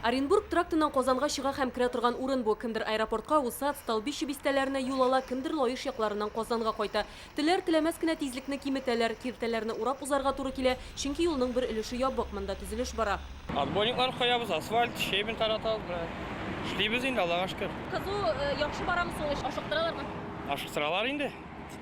Оренбург трактыннан Казанга чыга һәм керә торган урын бу. Кемдер аэропортка, Усад, Столбище бистәләренә юл ала, кемдер Лаеш якларыннан Казанга кайта. Теләр-теләмәс кенә тизлекне киметәләр, киртәләрне урап узарга туры килә, чөнки юлның бер өлеше ябык, монда төзелеш бара. Отбойниклар куябыз, асфальт, щебень таратабыз, менә эшлибез инде, Аллага шөкер. Кызу, яхшы барамы соң эш, ашыктыралармы? Ашыктыралар инде.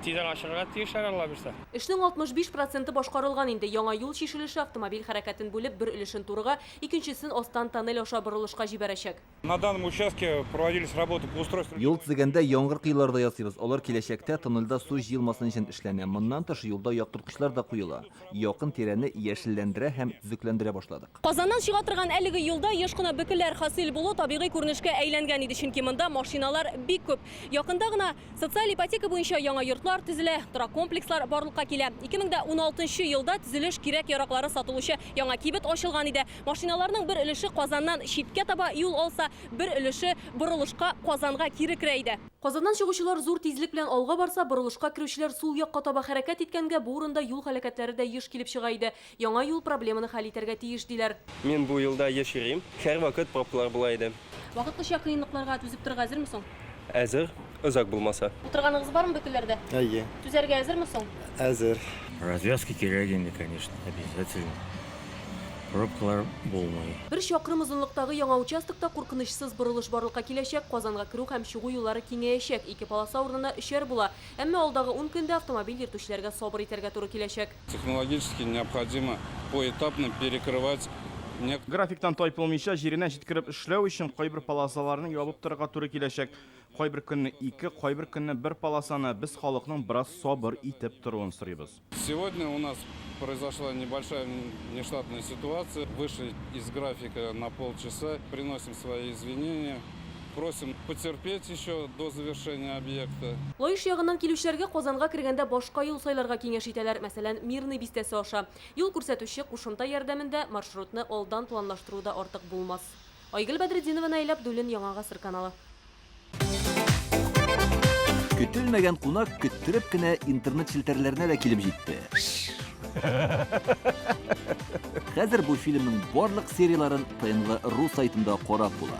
Тиздән ачырга тиешләр, Алла бирсә. Эшнең 65 проценты башкарылган инде. Яңа юл чишелеше автомобиль хәрәкәтен бүлеп, бер өлешен турыга, икенчесен астан тоннель аша борылышка җибәрәчәк. На данном участке проводились работы по устройству. Юл төзегәндә яңгыр коелары да ясыйбыз. Алар киләчәктә тоннельдә су җыелмасын өчен эшләнә. Моннан тыш, юлда яктырткычлар да куела. Якын-тирәне яшелләндерә һәм төзекләндерә башладык. Казаннан чыга торган әлеге юлда еш кына бөкеләр хасил булу табигый күренешкә әйләнгән иде, чөнки монда машиналар бик күп. Якында гына Социаль ипотека буенча яңа йортлар төзелә, торак комплекслар барлыкка килә. 2016 нчы елда төзелеш кирәк-яраклары сатылучы яңа кибет ачылган иде. Машиналарның бер өлеше Казаннан читкә таба юл алса, бер өлеше борылышка Казанга кире керә иде. Казаннан чыгучылар зур тизлек белән алга барса, борылышка керүчеләр сул якка таба хәрәкәт иткәнгә, бу урында юл һәлакәтләре дә еш килеп чыга иде. Яңа юл проблеманы хәл итәргә тиеш, диләр. Мин бу юлда еш йөрим. Һәрвакыт пробкалар була иде. Вакытлыча кыенлыкларга түзеп торырга әзерме соң? Әзер, озак булмаса. Утырганыгыз бармы бөкеләрдә? Әйе. Түзәргә әзерме соң? Әзер. Развязка кирәк инде, конечно, обязательно. Пробкалар булмый. Бер чакрым озынлыктагы яңа участокта куркынычсыз борылыш барлыкка киләчәк, Казанга керү һәм чыгу юллары киңәячәк, ике полоса урынына өчәр була. Әмма алдагы ун көндә автомобиль йөртүчеләргә сабыр итәргә туры киләчәк. Технологически необходимо поэтапно перекрывать нек. Графиктан тайпылмыйча, җиренә җиткереп эшләү өчен кайбер полосаларны ябып торырга туры киләчәк. Кайбер көнне ике, кайбер көнне бер полосаны. Без халыкның бераз сабыр итеп торуын сорыйбыз. Сегодня у нас произошла небольшая внештатная ситуация. Вышли из графика на полчаса. Приносим свои извинения. Просим потерпеть еще до завершения объекта. Лаеш ягыннан килүчеләргә Казанга кергәндә башка юл сайларга киңәш итәләр, мәсәлән, Мирный бистәсе аша. Юл күрсәтүче кушымта ярдәмендә маршрутны алдан планлаштыру да артык булмас. Айгөл Бәдретдинова, Наил Абдуллин, Яңа Гасыр каналы. Көтелмәгән кунак көттереп кенә интернет челтәрләренә дә килеп җитте. Хәзер бу фильмның барлык серияләрен ТНВ.ру сайтында карап була.